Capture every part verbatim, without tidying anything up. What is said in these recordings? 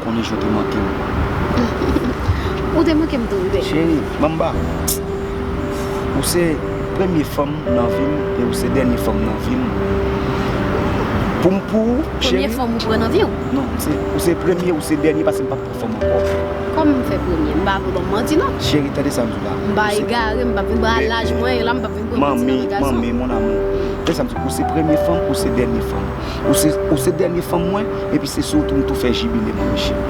Konnen jan w te manke m. Ou te manke m tou, bebe. Cheri, Mamba, ou se premye fanm nan vi m e ou se dènye fanm nan vi m. Pou m, pou ou, cheri. Premye fanm ou pran nan vi w? Non, se, ou se premye, ou se dènye, paske m p ap pran fanm ankò. Kòman m fè premye? M pa vle ban m manti, non. Cheri, tande sa m di w la. M pa egare, m p ap vin pran laj mwen, e la m p ap vin pran pitit nan regason. Manmi, manmi, mon amour. Tande sa m di w, ou se premye fanm, ou se dènye fanm. Ou se, ou se dènye fanm mwen, epi se sou ou tou m tou fè jibile, manmi cheri.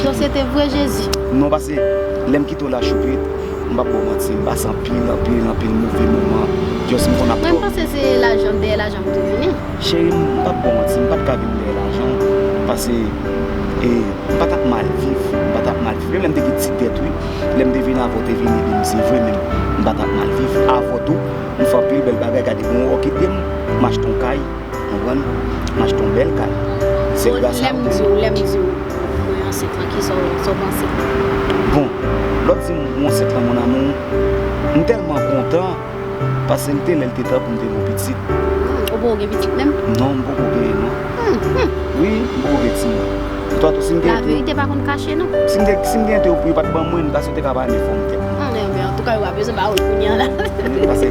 Donk se te vre Jezi? Non, paske lè m kite w la, Choupit, m p ap ba w manti, m pase anpil, anpil, anpil move moman. Just m konn ap... Mwen, m panse se lajan, dèyè lajan m te vini. Cheri, m p ap ba w manti, m pa t ka vin dèyè lajan w, paske, e, m pa t ap mal viv, m pa t ap mal viv. Menm lè m te gen ti dèt, wi, lè m te vin avè w, te vin ede m, se vre, men m pa t ap mal viv. Avè w tou, m fè anpil bèl bagay, gade, bon, w kite m, m achte yon kay. Konprann? M achte yon bèl kay. Se gras a ou. Lè m di w, lè m di w, mwen ansent lan, kisa w, sa w panse? Bon, lè w di m ou ansent lan, mon amour, m tèlman kontan, paske m te lè l te tan pou m te gen yon pitit. Hmm, ou poko gen pitit menm? Non, m poko genyen, non. Hmm, hmm. Wi, m poko gen timoun. Twa tou, si m gen tou. Laverite pa konn kache, non. Si m te, si m gen tou, pou yo pa t ban mwen, m ta swete ka pa anfòm tèt. Hmm, ebyen, antouka, yo pa bezwen ba ou l kounye a la. Paske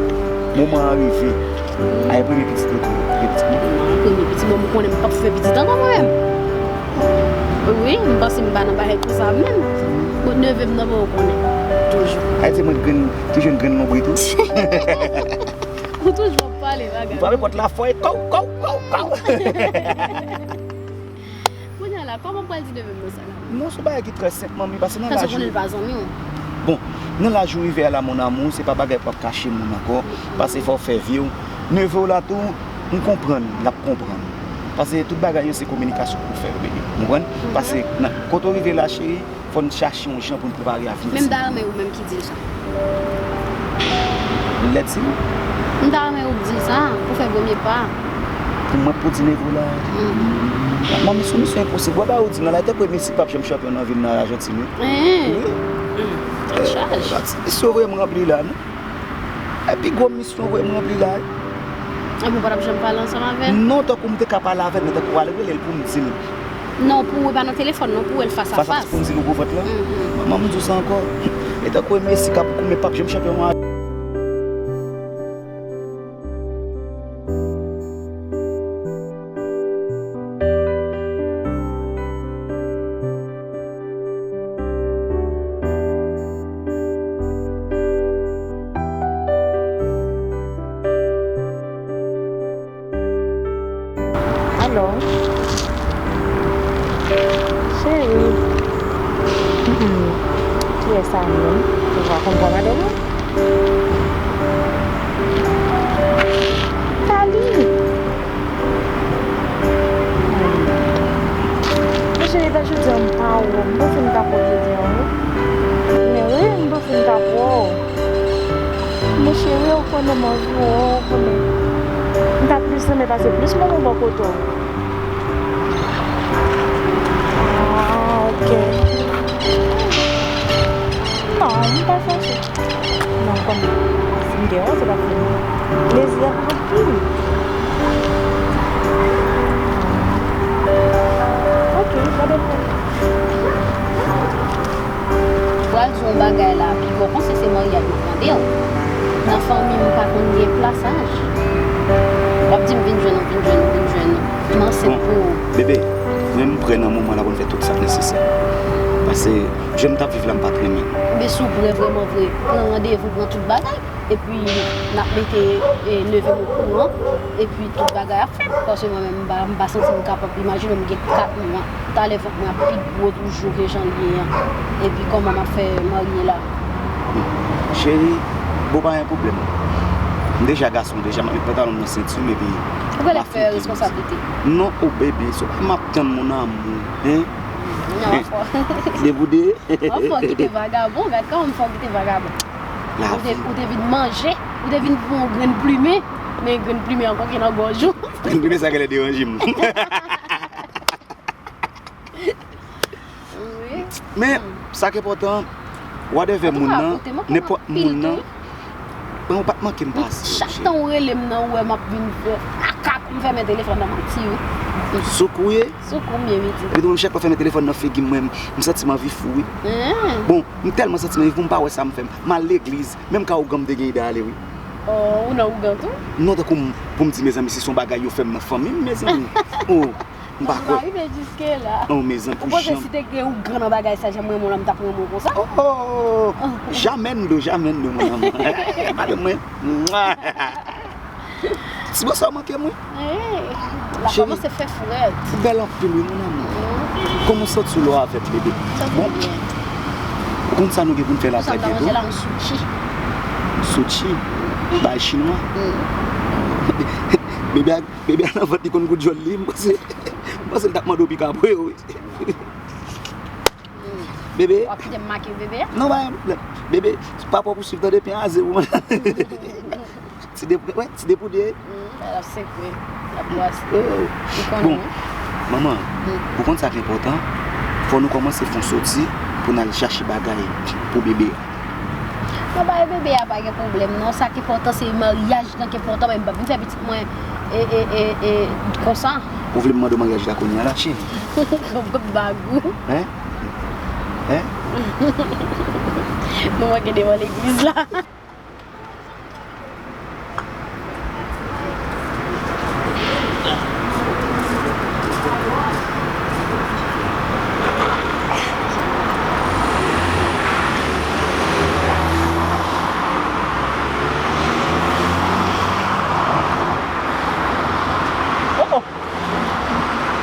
moman an rive. A, e premye pitit ou tou, premye pitit ou. Non, premye pitit, bon, m konnen m p ap fè pitit ankò mwen menm. Wi, m panse m pa nan bagay konsa menm. Bon, neve m nan poko konnen. Toujou. A, se mwen grenn, toujou yon grenn lonbrit ou. Ou toujou ap pale bagay. M frape pòt la fò e kow, kow, kow, kow. Kounye a la, kòman w pral di neve m nan sa la? Non, se yon bagay ki trè senp, manmi, paske nan laj ou... Paske w konnen l pa zanmi w. Bon, nan laj ou rive a la, mon amour, se pa bagay pou w ap kache moun ankò, paske fò w fè vi w. Neve w la tou, m konprann, l ap konprann. Paske tout bagay yo se kominikasyon pou w fè yo, bebe. Ou konprann? Mhm. Paske nan, kote w rive la, cheri, fò n chache yon jan pou n prepare avni ti. Men m ta renmen ou menm ki di l sa. Lèt si? M ta renmen ou di l sa, pou fè premye pa. Pou mwen, pou di neve w la. Mhm. Manmi, se yon misyon enposib. W ap ba ou di nan la, tankou Messi p ap janm chanpyon nan vil nan Ajantin, wi. Hen. Wi. Hmm. Tèt chaje. Misyon vrèman ranpli la, non. Epi gwo misyon vrèman ranpli la. Epi w pa t ap janm pale ansanm avè l? Non, tankou m te ka pale avè l, men tankou w al rele l pou m di l. Non, pou ou, e pa nan telefòn, non, pou ou wè l fas a fas. Fas a fas pou m di l ou gwo vant lan? Mhm. Manman, m di w sa ankò. E tankou Messi k ap kouri, men p ap janm chanpyon. Alo? Cheri. Mm, mm. Kiyès sa menm? Ou pa konn vwa madanm ou? Tali! Monchè, e ta jodi a m pa wè w, m panse m ta pran jodi a, wi. Men wi, m panse m ta pran w. Monchè, wi, ou konnen m anvi w, ou konnen. M ta plis renmen pase plis moman bò kote w. Ah, ok. Non, m pa fache. Non, kòm si m gen yon, se pa fini. Plezi a pou fini. Ok, pa de pwoblèm. Pral di yon bagay la, pi bon konsèy se maryaj mwen mande w. Nan fanmi m pa konn gen plasaj. W ap di m vin jwenn ou, vin jwenn ou, vin jwenn ou. M ansent pou ou. Bon, bebe, mwen m prè nan moman la pou n fè tout sa k nesesè. Paske jan m t ap viv la, m pa t renmen l. Men si w prè vrèman vre, pran randevou, pran tout bagay. Epi, n ap mete, e, neve m okouran. Epi, tout bagay ap fèt. Paske mwen menm, m pa, m pa santi m kapab. Imajine w, m gen kat mwa. Talè vant mwen ap pi gwo toujou ke jan l ye an. Epi, kòman m ap fè marye la? Cheri, bon, pa gen pwoblèm. M deja gason, deja, m ap met pantalon m nan senti m, epi... Ou genlè fè responsablite. Non, o bebe, se pa m ap tann, mon amour, hein? Non, fò. Depi w de... An fò kite vagabon, gad kòman m fè w kite vagabon. Ou te, ou te vin manje, ou te vin pran yon grenn plimen, men grenn plimen ankò ki nan gòj ou. Grenn plimen sa genlè deranje m. Wi. Men, sa k enpòtan, whatever moun nan, nenpòt moun nan, men ou pa t manke m pase, chak tan ou rele m nan, ou wè m ap vin fè kaka pou m fèmen telefòn nan, m ap tiye. Sou kou ye? Sou kou m ye, wi, di. Epi tou, menm chak lè w fèmen telefòn nan figi m, mwen, m santi m anvi fou, wi. Bon, m tèlman santi m anvi fou, m pa wè sa m fè. M al legliz, menm ka ougan m te gen ide ale, wi. Oh, ou nan ougan tou? Non, tankou m, pou m di, mezanmi, si se yon bagay yo fè m nan fanmi m, mezanmi. Oh, m pa kwè. M pa rive jiske la. Oh, mezanmi, pou jan. Ou panse si te gen ougan nan bagay sa, jan m renmen w la, m t ap renmen w konsa? Oh, oh, oh. Jamais, Ndo, jamais, Ndo, mon amour. Madanm mwen. Ti bò sa w manke m, wi. Cheri, la kòmanse fè frèt. Ou bèl anpil, wi, mon amour. Kòman w santi w lè w avè m, bebe? Bon, ou konn sa nou gen pou n fè la trè byento? Sushi. Sushi? Bagay chinwa? Bebe a, bebe a nan vant li konn goud jòl li, m panse, m panse l t ap mande w pika pou yo, wi. Bebe. W ap kite m make bebe a? Non, pa gen pwoblèm. Bebe, pa pran pou swiv tande, pen a ze pou mwen. Ti de, wè, ti de pou de. L ap sekwe, l ap bwase. Ou konnen. Bon, manman, ou konn sa k enpòtan? Fò nou kòmanse fè yon soti pou n al chache bagay pou bebe a. Non, bagay bebe a pa gen pwoblèm, non. Sa k enpòtan, se maryaj lan k enpòtan, men m p ap vin fè pitit mwen, e, e, e, e, konsa. Ou vle m mande w maryaj la kounye a la, cheri? Bagou. Hein? Hein? Nou manke devan legliz la. Oh, oh.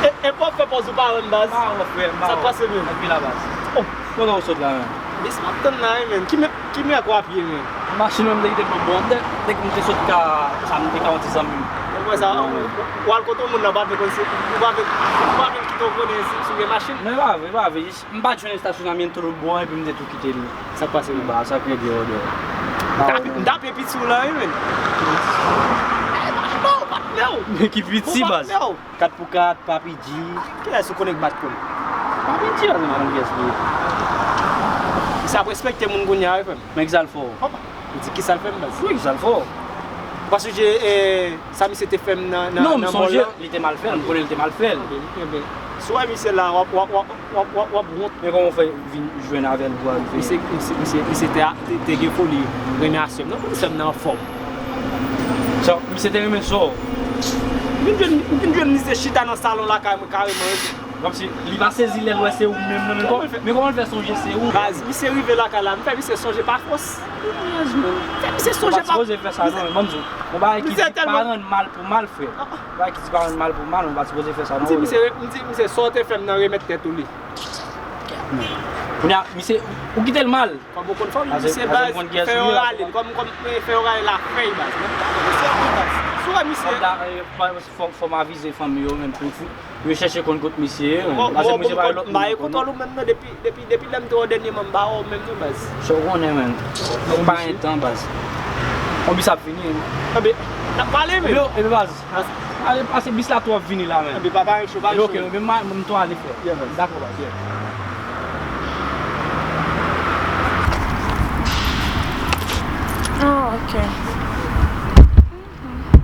E, e pa w fè pòz ou pa wè m, baz. M pa wè w, frè, m pa wè w. Sa k pase menm? Anpil la, baz. Oh. Kote w sot la menm? Bis m ap tann la, wi, menm. Ki mè, ki mè w ap ye, menm? Machin mwen, m te kite l bò, bò, dèk, dèk m te sot ka, sa, m te ka yon ti zanmi m. Ou wè sa, w al kote yon moun nan, pa vle konn si, ou pa vle, ou pa vle kite w konnen si, si w gen machin. Men pa vre, pa vre. M pa t jwenn estasyonman, m te twò bon, epi m te tou kite l. Sa k pase menm? Ba, sa k regle yo de. M t ap, m t ap piti w la, wi, menm. Eh, patnè w, patnè w. Men ki piti, baz. Patnè w. Kat pou kat, Papi G. Kiyès ou konnen k bat pou l? Papi G, la, m konn kiyès li ye. Misye ap respekte moun kounye a, wi, frè m. Men kisa l fè w? Ou di kisa l fè m, baz? Wi, kisa l fè w? Ou pa sonje, eh, sa misye te fè m nan, nan, nan mòl la? Non, m sonje, li te mal fè l, m konnen li te mal fè l. Ebyen, ebyen. Si w wè misye la, w ap, w ap, w ap, w ap, w ap, w ap wont. Men kòman w fè vin jwenn avè l pou al fè? Misye, misye, misye, misye te, te, te gen foli renmen a sè m nan, pou sè m nan anfòm. Sa, misye te renmen sè w? M vin jwenn, m vin jwenn misye chita nan salon lakay mwen kareman, wi. Kòmsi li pa sezi lè l wè se ou menm nan, men kòman, men kòman l fè sonje se ou? Baz, misye rive lakay la, m fè misye sonje pa fòs. Fè misye sonje pa. Ou pa sipoze fè sa non, men ban m di w, yon bagay ki di pa rann mal pou mal, frè. Yon bagay ki di pa rann mal pou mal, ou pa sipoze fè sa non. M di misye, m di misye, sa w te fè m nan, remèt tèt ou li. Kounye a, misye, ou kite l mal. Kòm ou konn fè w, misye baz, fè yo rale l, kòm, kòm, eh, fè yo rale lafèy, baz. Misye, baz. Si w wè misye. Fò, fò m avize fanmi yo menm pou, pou yo chèche konn kot misye ye, menm. Paske misye pa gen lòt moun yo konn. M pa gen kontwòl ou menm non, depi, depi, depi lè m te wè w dènyèman, m pa wè w menm non, baz. Sa w konnen, menm. Ou pa gen tan, baz. Yon bis ap vini, menm. Ebyen, n ap pale, menm. Ebyen, ebyen, baz. Ale, pase bis la twò ap vini la, menm. Ebyen, pa, pa gen cho, pa gen cho. Ebyen, ok, menm, menm, m twò ale, frè. Yeah, baz. Dakò, baz. Ah, ok. Mhm.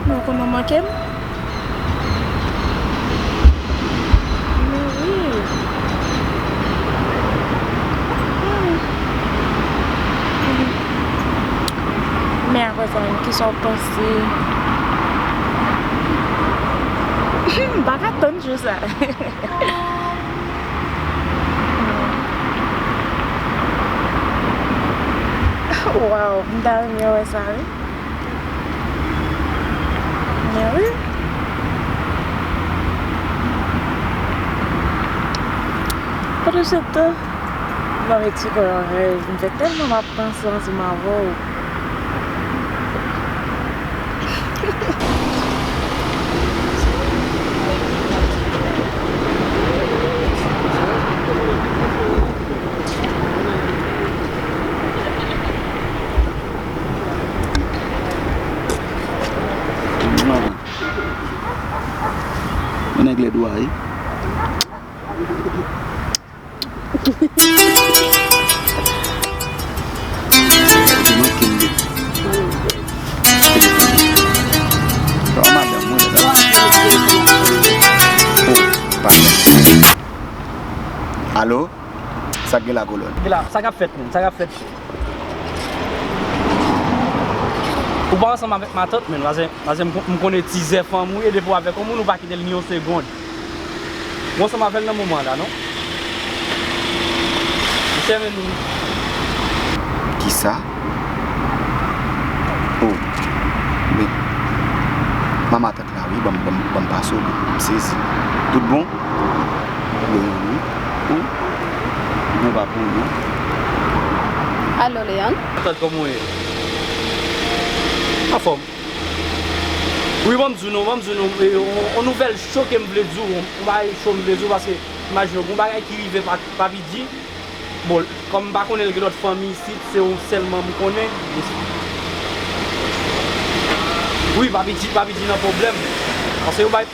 Nou konnen w manke m? Men wi. Hmm. Men apre sa menm, kisa w panse? M pa ka tann jou sa. Waw, m ta renmen wè sa, wi. Men wi. Pandan se tan, m ap etire yon rèv. M fè tèlman m ap panse ansanm avè w. Mwen nèg lèd ou a, wi. Yo manke m de. Telefòn. Sa madanm mwen la. Yo, sa k gen la, kolòn? Gen la, sa k ap fèt, menm? Sa k ap fèt? Ou pa ansanm avèk matant, menm, paske, paske m kon-, m konnen ti zè fanm ou ye, depi w avèk yon moun, ou pa kite l ni yon segonn. Ou ansanm avè l nan moman la, non? Monchè, men nou. Kisa? Oh, men, manman, la, wi, ban m, ban m, ban m pase w, m sezi. Tout bon? Wi, wi, wi. Ou? Ou pa pou ou, non? Alo, Leandre? Matant, kòman w ye? Anfòm. Wi, ban m di w non, ban m di w non, e, on, on nouvèl cho ke m vle di w, on, on bagay cho m vle di w, paske, imajine w, gon bagay ki rive pa, Papi G, bon, kòm m pa konnen l gen lòt fanmi isit, se ou sèlman m konnen. Wi, Papi G, Papi G nan pwoblèm. Paske yo bay,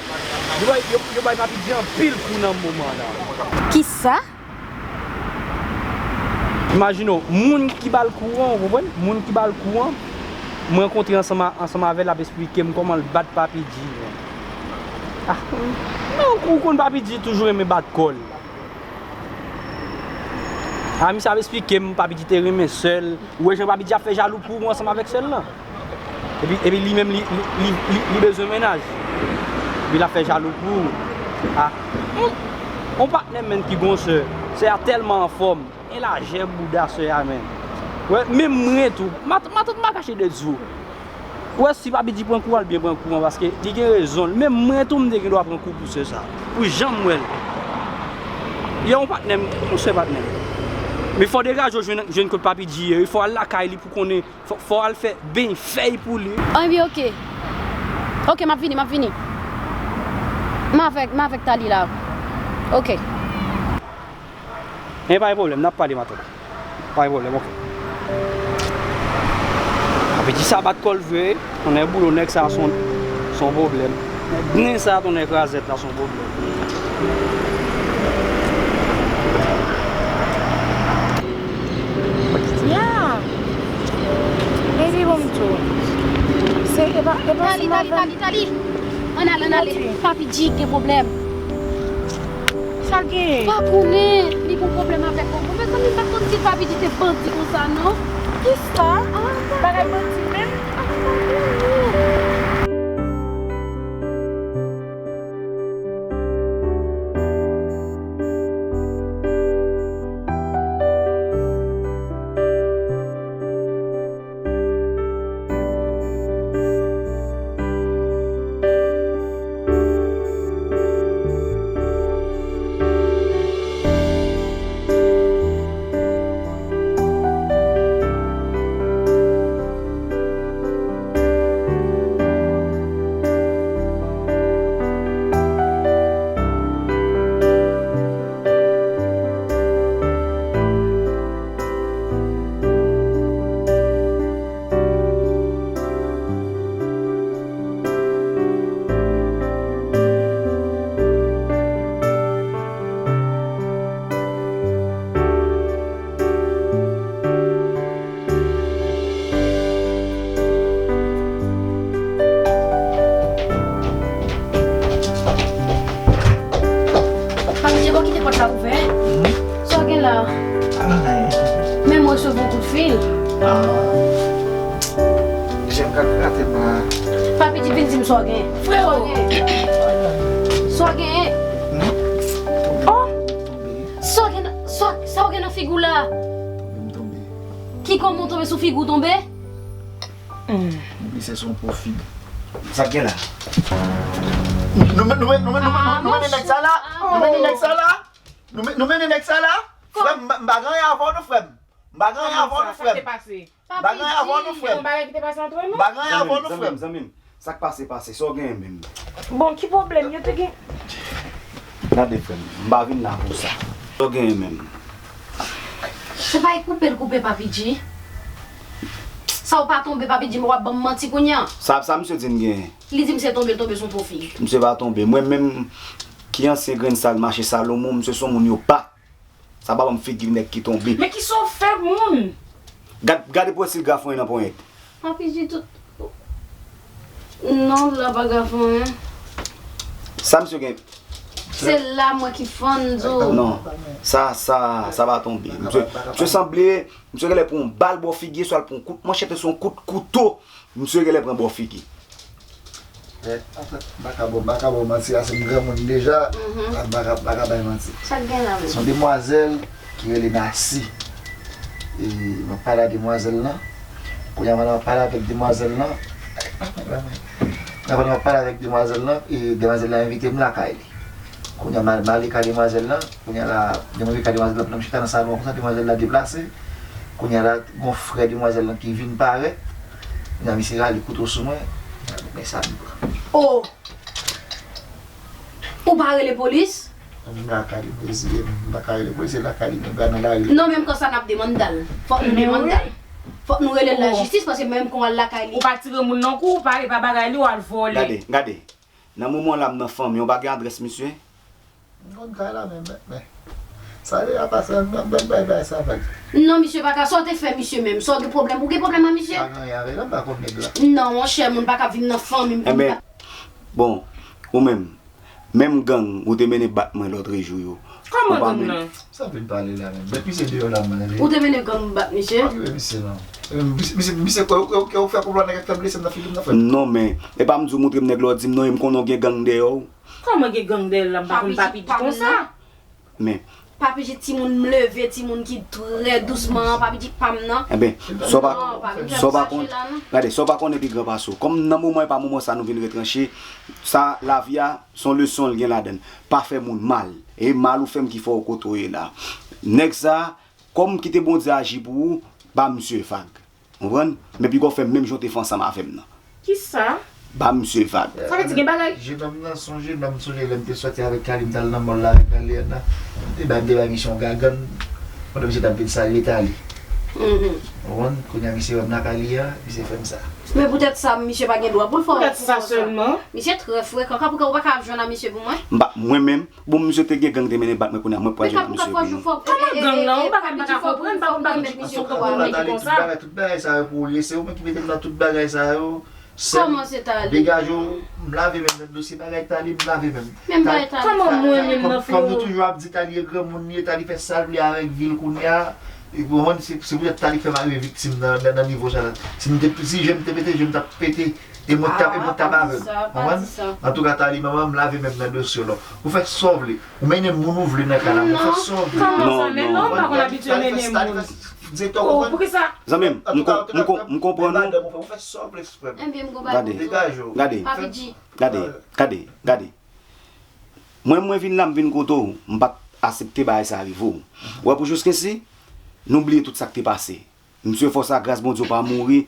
yo bay, yo, yo bay Papi G anpil kou nan moman la. Kisa? Imajine w, moun ki ba l kou an, ou konprann? Moun ki ba l kou an, m rankontre ansanm a, ansanm avè l, l ap esplike m kòman l bat Papi G. Ah, ou, ou konn Papi G toujou renmen bat kò l. Ah, misye ap esplike m, Papi G te renmen sè l. Ou wè jan Papi G ap fè jalou pou ou ansanm avèk sè l lan. Epi, epi li menm, li, li, li, li, li bezwen mennaj. Epi l ap fè jalou pou ou. Ah, on, on patnè menm ki gon sè. Sè a tèlman anfòm. E lajè bouda sè a, menm. Wè, menm mwen tou. Mat-, matant m pa kache de di w. Ou wè, si Papi G pran kou an, l byen pran kou an, paske li gen rezon l. Menm mwen tou, m te gen dwa pran kou pou sè sa. Pou jan m wè l. Yo, on patnè m, on sè patnè m. Men fò degaje w jwenn, jwenn kot Papi G ye, wi. Fò w al lakay li pou konnen, fò, fò w al fè beny fèy pou li. Anben, oke. Oke, m ap vini, m ap vini. M avèk, m avèk Tali la. Oke. Men pa gen pwoblèm, n ap pale matant. Pa gen pwoblèm, oke. Papi G sa bat kò l vre, wi. Tonnè boulo, nèg sa se on, se on pwoblèm. Nèg grenn sa, tonnè krazèt la, se on pwoblèm. Ya! Baby, bon, m tou. Se, e pa, e pa Tali, ansanm Tali, avè m. Tali, Tali. Ann ale, ann ale. Papi G gen pwoblèm. Sa l genyen? Pa konnen, li gon pwoblèm avèk yon moun. Mezanmi, m pa t konn si Papi G te bandi konsa, non. Kisa? Ah, bagay bandi menm? Ah, pa konnen. Papi Djeko, kite pòt la ouvè. Sa w gen la? Anyen. Men m resevwa yon kout fil. Ah. Jan m ka grate m la. Papi Dji, vin di m sa w gen. Freo! Sa w gen? Oh! Sa w gen, sa, sa w gen nan figi w la? Tonbe, m tonbe. Ki kòman w tonbe sou figi w tonbe? Hmm. Misye se yon pwofid. Sa k gen la? Nou men-, nou men-, nou men-, nou men-, nou men-, nou mennen nèg sa la? Nou mennen nèg sa la? Nou men-, nou mennen nèg sa la? Frè m, m pa, m pa gen anyen avè w non, frè m. M pa gen anyen avè w non, frè m. M pa gen anyen avè w non, frè m. M pa gen anyen avè w non, frè m. Zanmi m, zanmi m, sa k pase, pase. Sa w genyen menm? Bon, ki pwoblèm yo te gen? Gade, frè m, m pa vin la pou sa. Sa w genyen menm? Se pa koupe l koupe, Papi Dji. Sa w pa tonbe, Papi Dji, w ap ban m manti kounye a. Sa, sa misye di m genyen? Li di m se tonbe l tonbe sou po figi. Misye pa tonbe. Mwen menm ki ansyen grenn sal mache Salomon, misye se yon moun yo pa. Sa pa ban m figi nèg ki tonbe. Men kisa w fè moun? Gad, gade pou wè si l grafonyen nan ponyèt. Papi Dji tout. Non, la pa grafonyen. Sa misye gen? Se la mwen ki fann di w. Non, sa, sa, sa pa tonbe. Misye, misye sanble, misye genlè pran yon bal bò figi, swa l pran yon kout manchèt, swa yon kout kouto. Misye genlè pran bò figi. Eh, anfèt, m pa ka ba w, m pa ka ba w manti, paske m granmoun deja, m pa ka, m pa ka bay manti. Sa k gen la menm? Se yon demwazèl ki rele Nasi. E m ap pale a demwazèl lan. Kounye a, pandan m ap pale avèk demwazèl lan, kounye a, pandan m ap pale avèk demwazèl lan, e demwazèl la envite m lakay li. Kounye a, m al, m al ale kay demwazèl lan. Kounye a la, lè m rive kay demwazèl lan, pandan m chita nan salon an konsa, demwazèl la deplase. Kounye a la, gon frè demwazèl lan ki vin parèt. Kounye a, misye rale kouto sou mwen. Kounye a, men sa m pran. Oh! Ou pa rele polis? M lakay li, m reziye m. M pa ka rele polis, se lakay li, men pa nan lari. Non, menm konsa n ap demande l. Fòk nou demande l. Fòk nou rele l lajistis, paske menm kon al lakay li. Ou pa tire moun nan kou, ou pa, e pa bagay li, ou al vòlè. Gade, gade. Nan moman la m nan fanmi, ou pa gen adrès misye? M konn kay la, men, men, men. Sa deja pase, m, m, m, bay, bay sa vag. Non, misye pa ka. Sa w te fè misye menm? Sa w gen pwoblèm? Ou gen pwoblèm ak misye? Pa gen anyen avè l, m pa konn nèg la. Non, monchè, moun pa ka vin nan fanmi m pou m pa. Bon, ou menm, menm gang ou te mennen bat mwen lòtrejou yo. Kòman gang nan? Sa w vin pale la menm? Mèt misye deyò la, mwen. Ou te mennen gang bat misye? Pa okipe misye non. Misye, misye, misye kwè ou, ou, ou fè konplo a nèg la k fè blese m nan figi m nan frè m. Non, men, e pa m di w montre m nèg la w di m non, e m konnen w gen gang dèyè w. Kòman gen gang dèyè l la, m pa konn Papi di konsa. Men. Papi di timoun m leve, timoun ki trè dousman an, Papi di pa m nan. Enben, sa w pa, sa w pa konn, gade, sa w pa konnen pi gran pase w. Kòm nan moman e pa moman sa nou vin retranche, sa lavi a, se yon leson l gen ladan l. Pa fè moun mal. E mal ou fè m ki fè w kote w ye la. Nèg sa, kòm kite Bondye aji pou ou, ba misye vag. Konprann? Men piga w fè m menm jan w te fè ansanm avè m nan. Kisa? Ba misye vag. Sa vle di gen bagay. Jenòm nan, se yon jenòm, m sonje lè m te sòti avèk Kali, m t al nan mòl la avèk Kali an nan. M te bay, m te bay misye yon gagann. Pandan misye t ap vin salye Tali. Konprann? Kounye a misye wè m lakay li a, misye fè m sa. Men poutèt sa, misye pa gen dwa pou l fè w konprann sa. Poutèt sa sèlman. Misye trè frekan. Kanpe ou ka ap jwenn ak misye pou mwen? M pa, mwen menm, Bon, misye te gen gang te mennen bat mwen, kounye a mwen pral jwenn ak misye pou nou. Kòman gang lan? Ou bagay m pa ka konprann, pa konn bagay misye ou konprann nèg konsa. Tout bagay sa yo pou ou ye, se ou menm ki mete m nan tout bagay sa yo. Kòman se Tali? Degaje w, m lave men m nan dosye bagay Tali, m lave men m. Menm bagay Tali. Kòman mwen menm nan freo? Kòm nou toujou ap di Tali e granmoun li ye, Tali fè sa l vle avèk vi l kounye a. Ou konprann? Se poutèt Tali fè m arive viktim nan, nan, nan nivo sa la. Si m te, si je m te pete, je m t ap pete. E mwen t ap, e mwen t ap avè l. Konprann? Antouka, Tali, manman, m lave men m nan dosye w la. Ou fè sa w vle. Ou mennen moun ou vle nan kay la, men ou fè sa w vle. Kòman sa, men non, m pa konn abitye mennen moun. Oh, poukisa? Zanmi m, m konprann ou. Ou fè sa w vle, frè m. Ebyen, m gon bagay pou ou. Gade, gade, gade, gade, gade. Mwen, mwen vin la, m vin kote w, m pa t asepte bagay sa rive w. Ou wè, pou jiskensi, nou bliye tout sa k te pase. Misye fòs a gras Bondye ou pa mouri,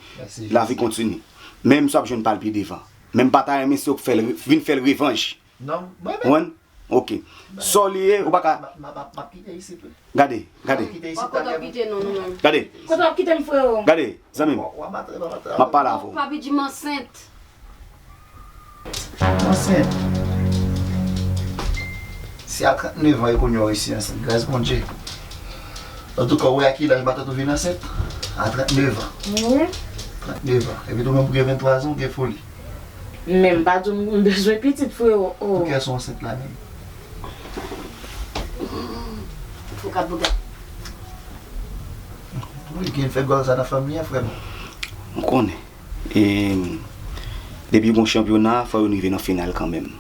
lavi kontinye. Men misye ap jwenn pa l pi devan. Men m pa ta renmen se ou k fè l, vin fè l revanj. Non, mwen menm. Konprann? Ok. Sa w li ye, ou pa ka. M ap, m ap, m ap kite isit wi. Gade, gade. M ap kite isit. W ap kite nou, nou menm. Gade. Kote w ap kite m, freo? Gade, zanmi m. W ap antre, w ap antre. M ap pale avè w. Papi di m ansent. Ansent. Si a trannnev an yo konn yo resi ansent, gras Bondye. Antouka, ou wè a ki laj matant ou vin ansent? A trannnev an. Wi. Trannnev an. Epi tou menm pou gen venntwa zan, ou gen foli. Men m pa di w m bezwen pitit, freo. Oh. Poukisa w ansent la menm? Fou kat boukèt. Wi, gen fè gòl sa nan fanmi an, frè m. M konnen. E depi gon chanpyona, fò yo rive nan final kanmenm.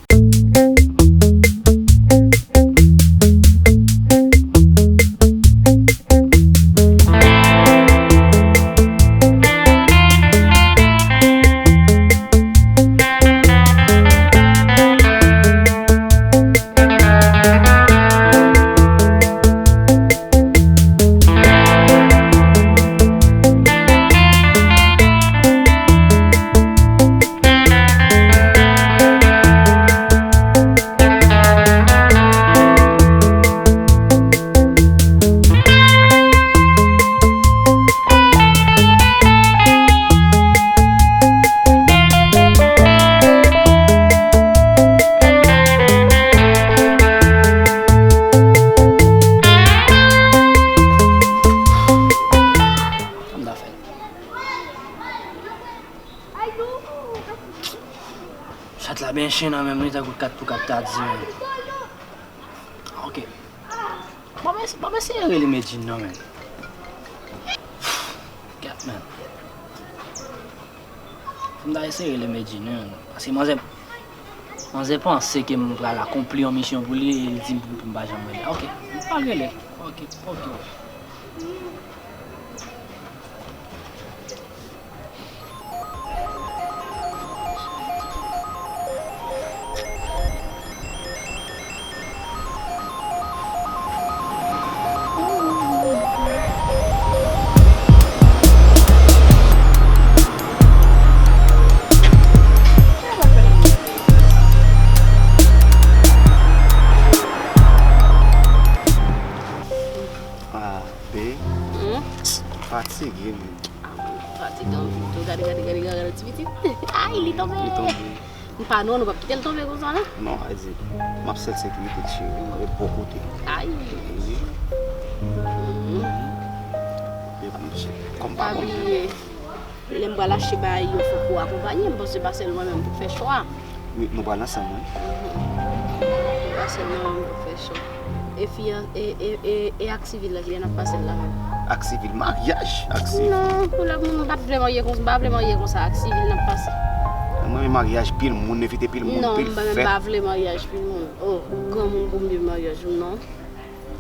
Chat la benchen nan men m wi tankou kat pou kat ta di menm. M ap eseye rele Medjine non, men. Gad, men. Fò m ta eseye rele Medjine, men. Paske manzè, manzè panse ke m pral akonpli yon misyon pou li, e l di m pou, pou m pa janm rele. Ok, m pral rele. Ok, ok. Ah, babe. Hmm? Fatige, man. Ah, fatige anpil tou. Gade, gade, gade, gade ti pitit. Ay, li tonbe. Li tonbe. M pa non, nou p ap kite l tonbe konsa, non? Non, a di, m ap sèl sekirite l, cheri. Mwen ret bò kote. Ay. Wi. Mhm. Epi, cheri, kòm pa bon. Pa bliye. Lè m pral achte bagay yo, fòk ou akonpanye m, paske se pa sèl mwen menm pou fè chwa. Wi, nou pral ansanm, wi. Mhm. Se pa sèl mwen menm pou fè chwa. E fi an, e, e, e, e ak sivil la, kilè n ap pase l la menm? Ak sivil, maryaj, ak sivil. Non, pou lè moun, m pa t vle marye konsa, m pa vle marye konsa, ak sivil n ap pase. Mwen, men maryaj pil moun, envite pil moun, pil fèt. Non, m pa, m pa vle maryaj pil moun. Oh, granmoun pou m viv maryaj ou, non.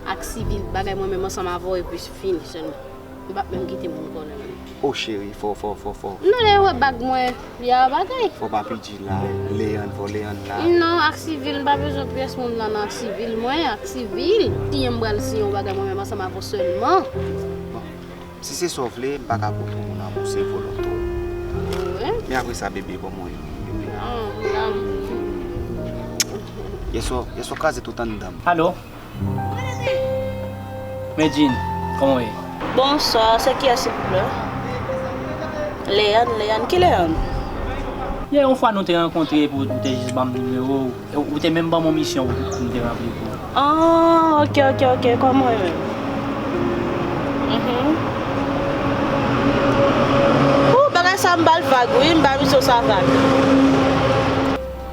Ak sivil, bagay mwen menm ansanm avè w, epi fini sèlman. M p ap menm kite moun konnen menm. O cheri, fò, fò, fò, fò. Non, lè yo wè bag mwen, y a bagay. Fò pa pidji la, Leyann, fò Leyann la. Non, ak sivil, m pa bezwen pyès moun la, non, ak sivil, mwen, ak sivil. Siyen m pral siyen yon bagay mwen menm ansanm avè w sèlman. Bon, si se sa w vle, m pa ka pran pou moun amou, se volonte w. Wi. Men apre sa, bebe, ban mwen yon, bebe. Non, non. Yèswa, yèswa kraze tout anndan m. Alo? Medjine, kòman w ye? Bonswa, se kiyès, silvouplè? Leyann, Leyann, ki Leyann? Yè, yon fwa nou te rankontre epi w te jis ban m nimewo w, e w te menm ban m yon misyon pou m te ranpli pou ou. Ah, ok, ok, ok, kòman w ye menm? Mhm. Ou, bagay sa m ba l vag, wi, m ba misyon sa vag.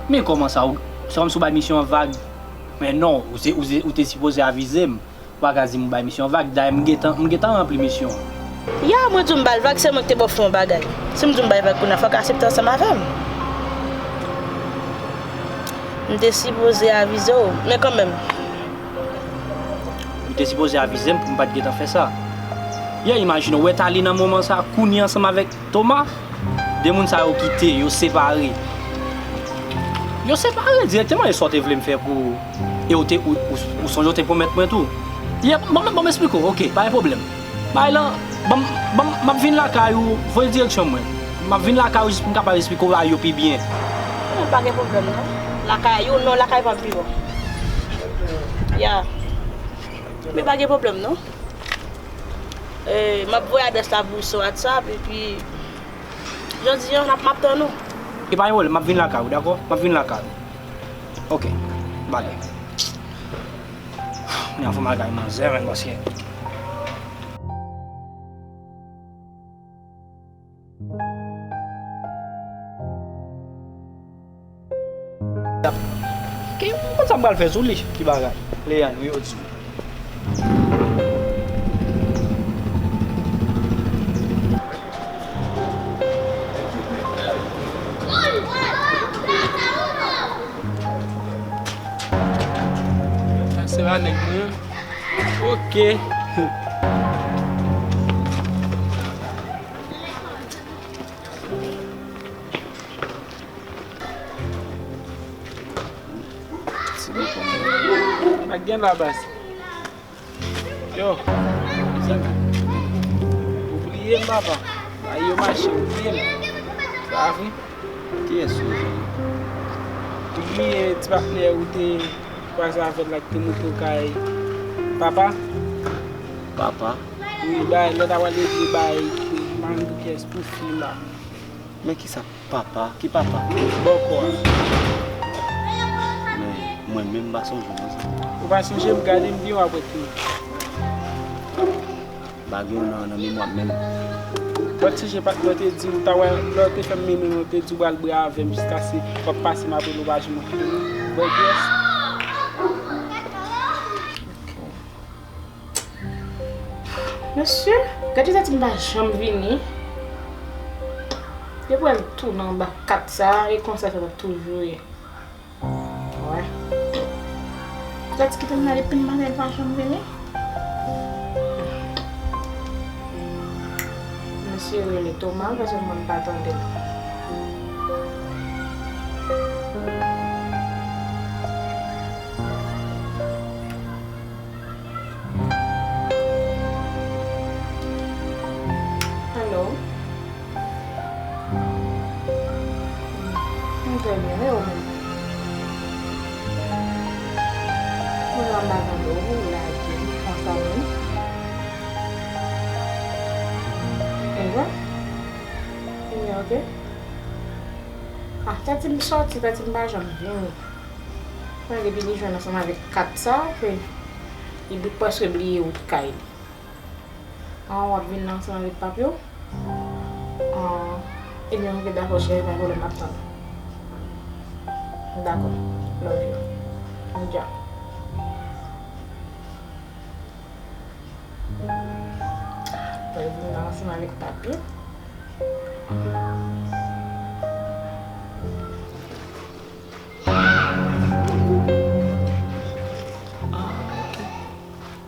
Men kòman sa, ou, se kòmsi w bay misyon an vag? Men non, ou se, ou se, ou te sipoze avize m. Ou pa ka di m ou bay misyon vag. Dayè, m gentan, m gentan ranpli misyon an. Ya, mwen di w m ba l vag, se mwen ki te ba w fè yon bagay. Si m di w m bay vag kounye a, fò w ka aksepte ansanm avè m. M te sipoze avize w, men kanmenm. Ou te sipoze avize m pou m pa t gentan fè sa. Yè, imajine w, wè Tali nan moman sa, kounye a ansanm avèk Thomas, de moun sa yo kite, yo separe. Yo separe dirèkteman, e sa w te vle m fè pou ou? E w te, ou, ou, ou sonje w te pwomèt mwen tou. Yè, ban m, ban m esplike w, ok, pa gen pwoblèm. Bay lan, ban m, ban m, m ap vin lakay ou, voye direksyon mwen. M ap vin lakay ou jis pou m kapab esplike w bagay yo pi byen. Non, pa gen pwoblèm non. Lakay ou, non, lakay pa m pi bon. Ya. Men pa gen pwoblèm non. Eh, m ap voye adrès la pou ou sou WhatsApp, epi jodi a, n ap, m ap tann ou. E pa gen pwoblèm, m ap vin lakay ou, dakò? M ap vin lakay ou. Ok, bagay. Kounye a fò m al kay manzè, men, paske Ki, m konn sa m pral fè sou li, ki bagay. Leyann, wi, yo di. Sa se pa nèg mwen. Ok. Pa gen la baz. Yo, mezanmi. Ou bliye m, papa. Ay, yo mache, ou bliye m. Sa vre? Kiyès ou ye? Ou bliye ti patnè ou te kwaze avè l la ki te montre w kay papa? Papa? Wi, bay, lè w ta pral regle bay, m pa konn pou kiyès, pou fi la. Men kisa? Papa? Ki papa? Bòkò a. Men, mwen menm m pa sonje non sa. Ou pa sonje, m gade m byen w ap wè ki. M pa gen w nan, nan memwa m menm. Ou pa t sonje pa t mwen te di w, ta wè, lè w te fè m mennen w, te di w pral bwè avè m jiskaske w ap pase m ap rele w pa janm kite m. Bwè pyès. Ok. Mesye, gade tati m pa janm vini. Yo pral tounen anba kat sa, e konsa sa t ap toujou ye. Wè. Tati kite m la depi maten, l pa janm vini. Mesye rele Toma, paske mwen m pa tande l. Alo. M trè byen, e ou menm? Ou la m pa tande w, ou lage m konsa menm. Ebyen, ebyen, oke. Ah, tati m sòti, tati m pa janm vini. Mwen depi li jwenn ansanm avèk kat sa, ke li prèske bliye wout kay li. An, w ap vin la ansanm avèk pap yo? An, ebyen, oke, dakò, cheri, pa pwoblèm, m ap tann ou. Dakò, love you. Dja. Mwen vin la ansanm avèk pap yo.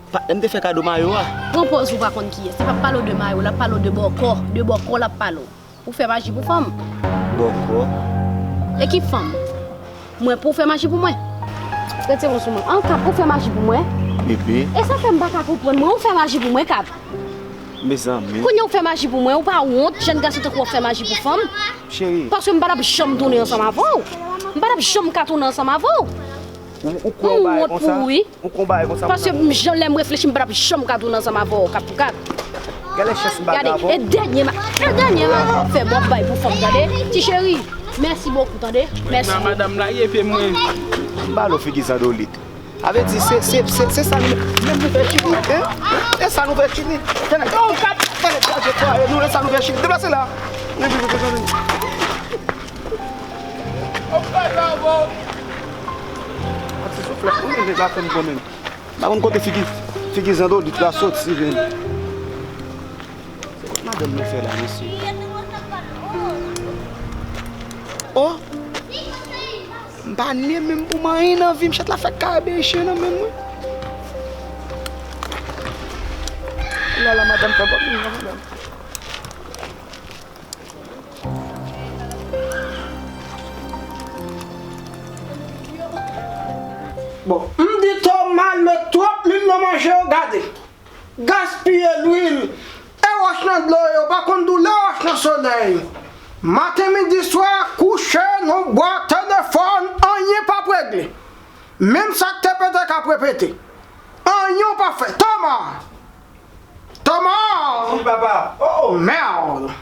Patnè m te fè kado mayo a. Pran pòz ou pa konn kiyès. Li p ap pale w de mayo, l ap pale w de bòkò. De bòkò l ap pale w. Ou fè maji pou fanm. Bòkò? E ki fanm? Mwen pou w fè maji pou mwen? Rete bon sou mwen. An, Kap, ou fè maji pou mwen? Bebe. E sa fè m pa ka konprann mwen. Ou fè maji pou mwen, Kap? Mezanmi. Kounye a ou fè maji pou mwen, ou pa wont, jèn gason tankou w ap fè maji pou fanm? Cheri. Paske m pa t ap janm tounen ansanm avè w. M pa t ap janm ka tounen ansanm avè w. Ou, ou kwè yon bagay konsa? Ou wont pou ou, wi. Ou kwè yon bagay konsa? Paske m jan lè m reflechi, m pa t ap janm ka tounen ansanm avè w, Kap pou Kap. Gade chans m pa gen avè w. Gade, e dènye ma-, e dènye mayo w ap fè m w ap bay pou fanm, tande? Ti cheri, mèsi bokou, tande? Mèsi. Nan madanm la ye pye mwen. M ba l yon figi zandolit. Sa vle di se, se, se, se sa nou, menm nou fè chini, en? E sa nou fè chini. Tènè, oh, gad, tènè, gad, gad, nou, e sa nou fè chini. Deplase la. Ap ti souflèt, wi, nèg la fè m gwo menm. M pa konn kote figi, figi zandolit la soti, menm. Se kot madanm nou fè la, mesye? Oh! M pa ne menm pou m anyen nan vi m, chat la fè kabeche nan men mwen. Lala, madanm fè bòt vin nan madanm. Bon, m di Toma al met twòp lwil nan manje yo, gade. Gaspiye lwil e wòch nan dlo yo pa konn doulè wòch nan solèy. Maten, midi, swa, kouche, nou bwè telefòn, anyen p ap regle. Menm sa k te pete k ap repete. Anyen w p ap fè. Toma! Toma! Wi, papa. Oh, merde!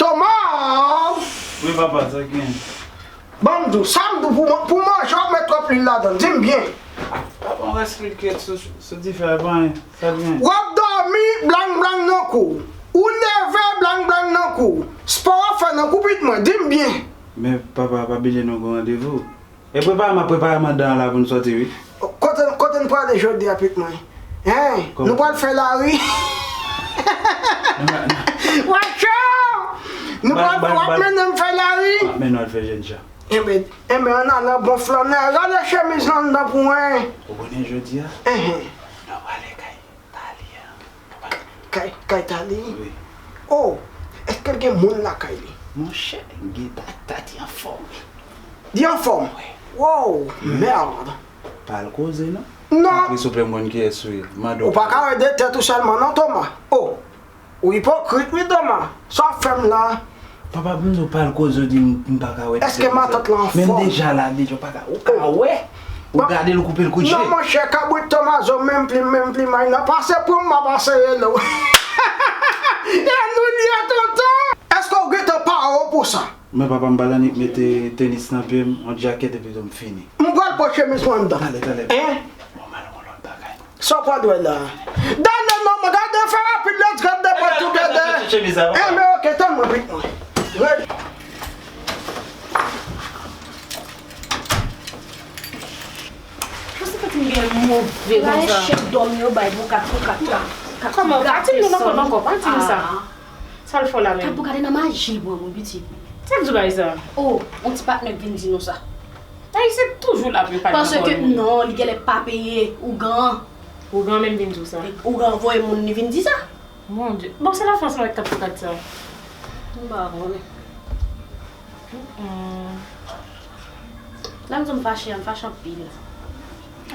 Toma! Wi, papa, sa gen? Ban m di w, sa m di w pou man-, pou manje w ap met twòp lwil ladan l, di m byen. Papa, w eksplike sou, sou dife a, pa anyen, sa l gen? W ap dòmi, blang blang nan kou w. Ou leve, blang blang nan kou w. Spò w ap fè nan kou pit mwen, di m byen. Men, papa, pa bliye nou gen randevou. E prepare m ap prepare mandan an la pou n sòti, wi. Kote, kote n prale jodi a, pit mwen? Hein? Nou pral fè lari? Wacho! Nou pral, w ap mennen m fè lari? M ap mennen w al fè jènjan. Enben, enben, ann al an bon flannè. Rale chemiz lan anndan pou mwen. Ou konnen jodi a? Enhen. Nou prale kay Tali a. Kay, kay Tali? Wi. Oh, èske l gen moun lakay li? Monchè, gen ta-, Tati anfòm. Li anfòm? Wi. Wow, merde. Pa al koze, non. Non. Tanpri, souple, m konn kiyès ou ye. Mande w pa ka rete tèt ou sèlman, non, Toma. Oh, ou ipokrit, wi, Toma. Sa w ap fè m la? Papa, m di w pa al koze, w di m, m pa ka wè. Èske matant lan anfòm? Men m deja la, deja, w pa ka, ou ka wè. Ou gade l, ou koupe l kout je. Non, monchè, kabrit Tomazo, menm plim, menm plimay nan. Pase pran m, m ap anseye l. E nou li a, tonton. Èske w gentan pare w pou sa? Men papa, m pa t annik mete tenis nan pye m, yon djakèt epi tou m fini. M pral pran chemiz mwen anndan. Talè, talè. Hein? Bon, m al wè lòt bagay. Sa w pral wè la? Dale non, mwen gade fè rapid, let's go, de bò tou de de. Enben, oke, tann mwen, pit mwen. Red. Pou se kote m gen move konsa. Chèf dòmi yo bay pou kat pou kat la. Kòman? Pa di m non ankò, non ankò, pa di m sa. Sa l fè w la menm? Gad pou gade nan maji l pran pou pitit. Sa k di w bagay sa? Oh, yon ti patnè k vin di nou sa. Ayisyen toujou la pou yo pale nan kò yo. Paske non, li genlè pa peye ougan. Ougan menm vin di w sa? Ougan voye moun li vin di sa. Mon Dieu. Bon, se Lafrans mwen k ap fè kat sa. M pa konnen. Mm. Lè m di w m fache a, m fache anpil.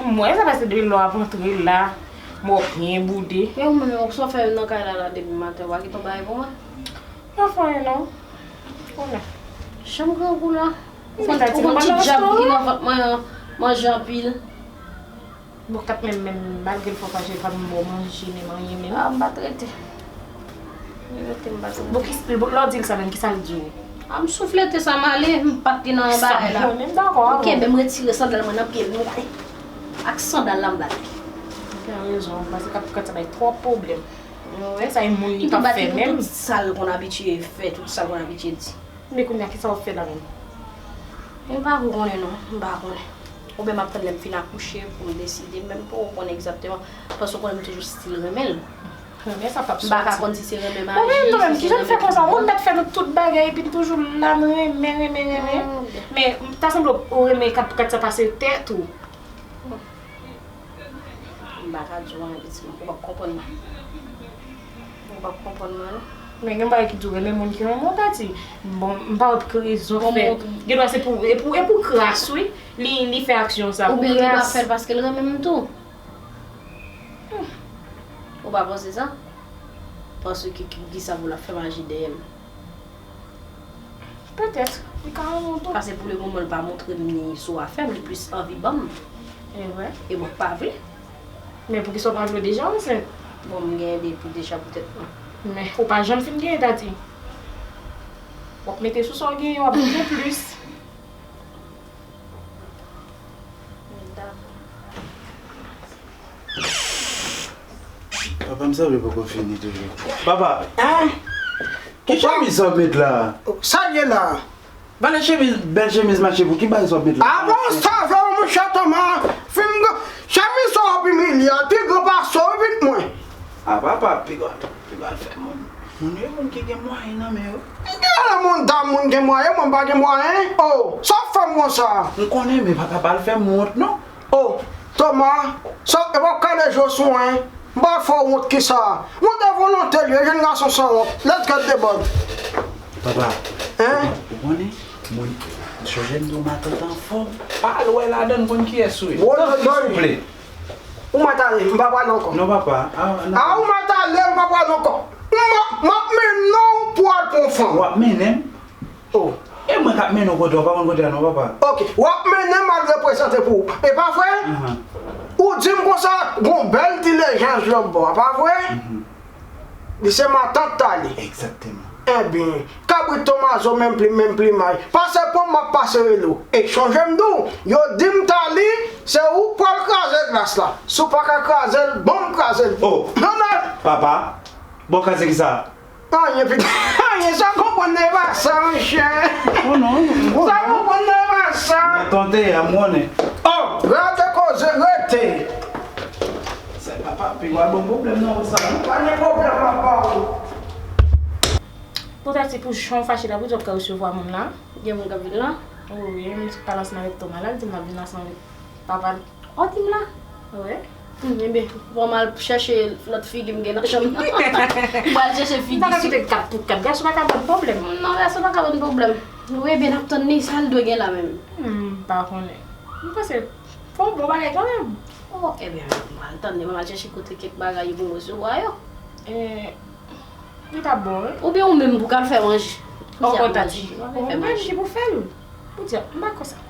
M wè sa paske depi lè w ap antre la, mò byen boude. E ou menm, sa w fè nan kay la, la depi maten, w pa kite yon bagay pou mwen? M pa fè anyen non. Konnen. Jan m grangou la. Ou konn, ou konn ti dyab ki nan vant mwen an manje anpil. Bon, kat menm, menm, malgre l fè w fache, l pa menm ba w manje, menm anyen, menm. Ah, m pa t rete. M rete, m pa t rete. Bon, ki, bon, lè w di l sa menm, kisa l di w? Ah, m souflete sa, m ale, m pa t nan bagay la. Sa, mwen menm dakò avè w. M kenbe, m retire sandal mwen nan pye l, m gade. Ak sandal la, m bat li. Ou gen rezon, paske kat pou kat sa bay twòp pwoblèm. Wi. Sa e moun li p ap fè menm. Tout sa l konn abitye fè, tout sa l konn abitye di. Men kounye a, kisa w ap fè la menm? M pa ko konnen non, m pa konnen. Oubyen m ap tann lè m fin akouche pou m deside, men m poko konnen egzakteman, paske w konnen m toujou still renmen l. Renmen sa p ap soti. M pa ka konn si se renmen maji, si se renmen tout moun. Ou menm, kijan m fè konsa? Ou mèt fè nou tout bagay, epi n toujou la, n renmen, renmen, renmen. Men, ta sanble w renmen kat pou kat sa pase tèt ou. M pa ka di w anyen, pitit mwen, ou p ap konprann mwen. Ou p ap konprann mwen, non. Men gen bagay ki di w renmen moun ki renmen w, Tati. Bon, m pa wè pou ki rezon fè. Gen dwa se pou, e pou, e pou kras, wi. Li, li fè aksyon sa, pou kras. Oubyen li pa fè l paske l renmen m tou. Hmm. Ou pa panse sa? Paske ki, ki, kisa pou l ap fè maji dèyè m? Petèt, li ka renmen w tou. Paske pou le moman, l pa montre m ni sou afè m, li plis anvi ban m. E vre. E mwen pa vle. Men poukisa w pa vle w deja ansent? Bon, m genyen depi deja pou tèt mwen. Men, ou pa janm fin genyen, Tati. W ap mete sou sa w genyen, w ap bezwen plis. Papa, m sanble poko fini toujou. Papa! Hein? Ki chemiz sa w met la? Sa l ye la? Valè chemiz, bèl chemiz mache pou ki bagay sa w met la? Avan w save w, monchè Toma, fin m, chemiz sa w ap imilye a, l pi gran pase w, wi, pitit mwen. A papa, piga, piga fè moun. Moun yo, moun ki gen mwayen nan men yo. Piga la moun dam, moun gen mwayen, mwen m pa gen mwayen. Oh, sa w ap fè m konsa? M konnen, men papa, pa al fè m wont, non. Oh, Toma, sa, e pa kale je w sou mwen. M pa fè w wont kisa? Wont de volonte l ye, jèn gason sanwont. Let's get the ball. Papa, hein? Ou konnen, moun, chonje m di w matant anfòm. Pa al wè ladan l, konn kiyès ou ye. Tanpri, souple. Ou mèt ale, m pa pale ankò. Non, papa. Ah, non. Ah, ou mèt ale, m pa pale ankò. M, m ap mennen w pou w al pran yon fanm. W ap mennen m? Oh. E mwen k ap mennen w kote w pa konn kote a non, papa. Ok, w ap mennen m al reprezante pou ou. E pa vre? Ahan. Ou di m konsa, gon bèl dilijans lòtbò a, pa vre? Mhm. Li se matant Tali. Egzakteman. Ebyen, kabrit Tomazo menm plim, menm plimay. Pase pran m, m ap pase rele w. E chonje m di w, yo di m Tali, se ou k pral kraze glas la. Si w pa ka kraze l, ban m kraze l. Oh. Papa, bon kraze kisa? Anyen, pitit. Anyen, sa w konprann nan e pa sa, monchè. Oh non, non, non. Sa w konprann nan e pa sa. Nan tante a, m konnen. Oh, rete koze, rete. Se papa, pi w a bon pwoblèm nan sa. Pa gen pwoblèm, papa. Bon, Tati, pou jan w fache la, pou di w ap ka resevwa moun la. Gen moun k ap vin la? Wi, m t al ansanm avèk Toma la, l di m l ap vin ansanm avèk papa l. Ou di m la? Wi. Hmm, ebyen, fò m al chèche lòt figi m gen nan chanm nan. M pral chèche figi. M pa ka kite kat pou kat. Gason pa ka ban n pwoblèm. Non, gason pa ka ban n pwoblèm. Wi, ebyen, n ap tann li, sa l dwe gen la menm? Hmm, m pa konnen. M panse fò w bon bagay kanmenm. Oh, ebyen, m al tann li, m al chèche kote kèk bagay yo pou m resevwa yo. Eh, Li t ap bon, wi. Oubyen ou menm pou k al fè manje. Ankò, Tati. Ou menm ki pou fè l. Pou di, m pa konsa.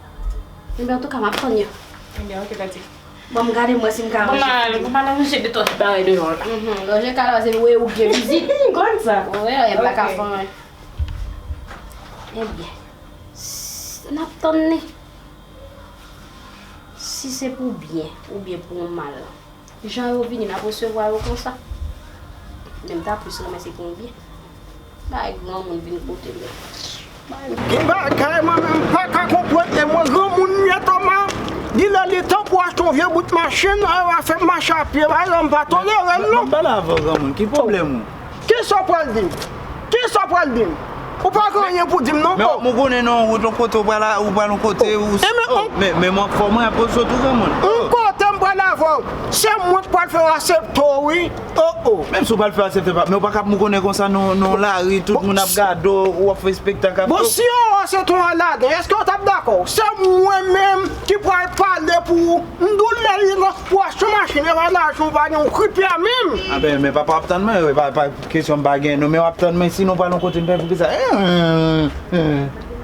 Ebyen, antouka, m ap tann yo. Ebyen, ok, Tati. Bon, m gade m wè si m ka ranje figi. Bon, m al ranje de twa bagay deyò la. Mhm, ranje kay la, se vre ou gen vizit. M konn sa. Wi, e m pa ka fè anyen. Ebyen, n ap tann li. Si se pou byen oubyen pou yon mal, jan yo vini, n ap resevwa yo konsa. Men m ta plis renmen se pou yon byen. Bay granmoun vin kote m. Gen bagay mwen menm m pa ka konprann, e mwen granmoun m ye Toma. Li lè li tan pou achte yon vye bout machin, a, a fè mache a pye, pa egzanp, m pa tolere l non. M pale avè w, granmoun, ki pwoblèm ou? Kisa w pral di m? Kisa w pral di m? Ou pa gen anyen pou di m non. Men w ap mougonnen nan yon wout yon kote, ou pral, ou pral yon kote, ou... Men, men m ap fè w mwen ap sot ou, granmoun. Yon kote m pral avè w. Se mwen k pral fè w asepte w, wi. Oh, oh. Menm si w pral fè asepte, pa, men w pa ka ap mougonnen konsa nan, nan lari, tout moun ap gade w, w ap fè espektak ap... Bon, si yo wè se ton an ladan, èske w t ap dakò? Se mwen menm ki pral pale pou ou. M di w lè li nan pou achte machin, e pa lajan w pa gen yon kripya menm. A ben, men papa w ap tann mwen, e pa, pa kesyon m pa gen non, men w ap tann mwen, sinon w pral yon kote m pè poukisa.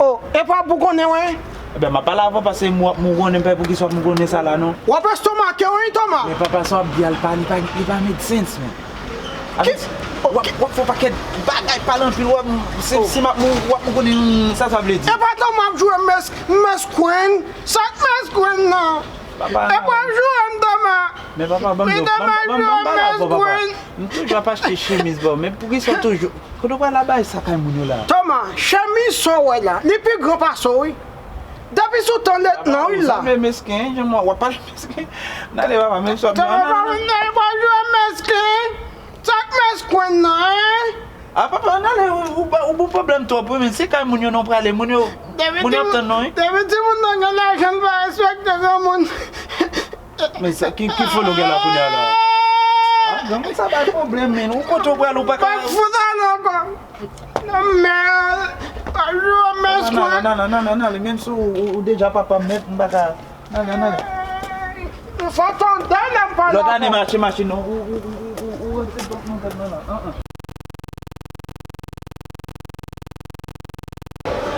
Oh, e pa pou konnen, wi. Ebyen, m ap pale avè w, paske m w ap mougonnen, m pè poukisa w ap mougonnen sa la non. W ap estomake w, wi, Toma. Men papa, sa w ap di a, li pa, li pa, li pa make sense, man. Ki? W ap, w ap fè yon pakèt bagay, pale anpil, w ap, si, si m ap mou-, w ap mougonnen, sa sa vle di? E pa Toma ap jwe mès-, mèskwen, sa k mèskwen nan? Papa, e pa jwe m, Toma. Men papa, ban m di w, ban m, ban m, ban m pale avè w, papa. M toujou ap achte chemiz ba w, men poukisa w toujou, kote w pral la bay sa kay moun yo la? Toma, chemiz sa w wè la, li pi gran pase w, wi. Depi sou tan lètnan, wi, la. Papa, w sanble mesken, jan w ap pale mesken. N ale, papa, menm sòt. Toma, pa vin nan, pa jwe mesken. Sa k mèskwen nan, en? A, papa, n ale, ou, ou, ou bon pwoblèm twòp, wi, men se kay moun yo non prale, moun yo, moun yo ap tann non, wi. Depi timoun nan gen lajan, l pa respekte granmoun. Men sa, ki, ki foli w gen la kounye a la? A, granmoun sa bay pwoblèm, men ou kote w pral, ou pa ka. Pa fout ale ankò. Nan men, pa jwe mèskwen. Nan, nan, nan, nan, nan, nan, menm si ou, ou, ou deja papa m nèt, m pa ka. Nan, nan, nan. Ou fò tande lè m pale avè w. Lòt ane mache, mache non. Ou, ou, ou, ou rantre dwat nan gad mwen la. An, an.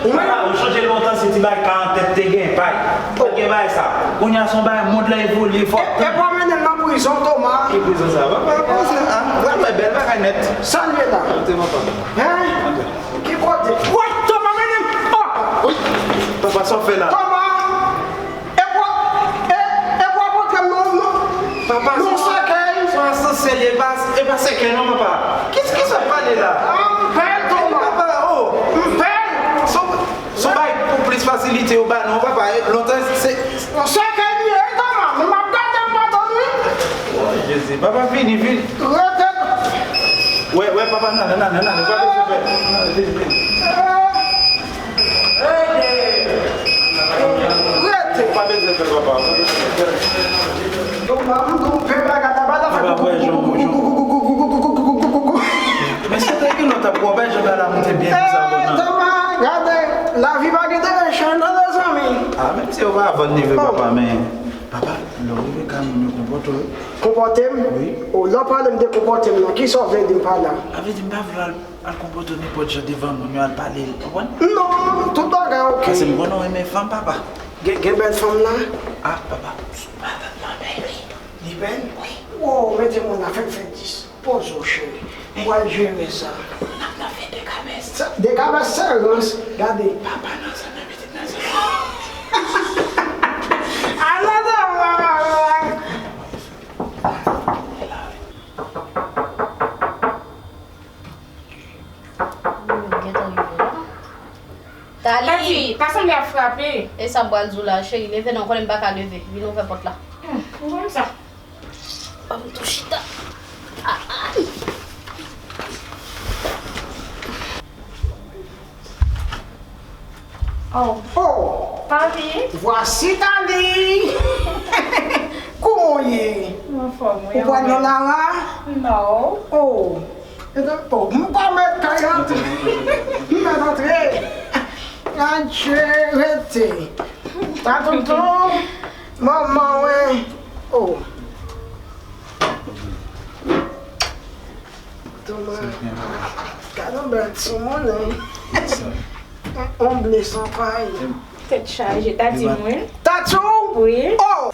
Ou menm? Ou sonje lontan se ti bagay karant tèt te gen, pay. Pa t gen bagay sa. Kounye a se yon bagay, mond lan evolye, fòk. E, e pa mennen l nan prizon, Toma. Ki prizon sa? Papa, papa, a, w ap wè bèl bagay nèt. Sa l ye la? Kote papa? Hein? Ki kote? Wè, Toma, mennen m. Oh! Wi. Papa, sa w fè la? Toma! E pou, e, e pou w ap antre m nan, nan, papa, nan sèkèy. Se yon asansè li ye, e pa, e pa sèkèy non, papa. Kisa, kisa w ap pale la? A, m pè, Toma. Papa, oh. M pè. Se, se yon bagay pou plis fasilite yo ba nou, papa. E lontan, se... Yon sèkèy li ye, Toma. Men m ap gade m pa tann, wi. Oh, Jezi. Papa, vini, vini. Rete. Wè, wè, papa, nan, nan, nan, nan, nan, pa bezwen pè. Vini, vini. Rete. Pa bezwen pè, papa. Yo, pa m tonbe bagay la, pa la fè. Papa, wè, jan, jan. Men si te gen lòt ap wè, jan la moute byen konsa, bon, nan. Toma, gade, lavi pa gen de chan nan, mezanmi. A, menm si yo pa vann neve, papa, men, papa, lè w rive kay moun yo, konpòte w. Konpòte m? Wi. O, lè w pale m de konpòte m nan, kisa w vle di m pa la? Sa vle di m pa vle al, al konpòte w nenpòt jan devan moun yo, al pale, w konprann? Non, tout bagay oke. Paske m konnen w renmen fanm, papa. Gen, gen bèl fanm la? A, papa, madanm nan bèl, wi. Li bèl? Wi. Wo, mete moun la, fè m fè dis. Poze w, cheri. M pral jere sa. N ap nan fè dekabès. Sa, dekabès se rans. Gade. Papa nan zòn nan, pitit nan zòn nan. Ala sa, papa. Yo gentan rive la. Tali! Tati, ta sanble ap frape. E sa m pral di w la, cheri, leve non, konnen m pa ka leve. Vin ouvè pòt la. Hmm, ou konn sa. Ban m tou chita. Ah, ah. Oh. Oh. Papi. Voici Tali. Kouman w ye? Anfòm, wi. Ou pral nan Lara? Non. Oh. Oh, m pa mèt kay antre. M mèt antre. Adje, rete. Tatoutou, manman, wi. Oh. Toma, gade yon bèl timoun, wi. Yon ble san pay. Tèt chaje, Tati mwen. Tati w? Wi. Oh!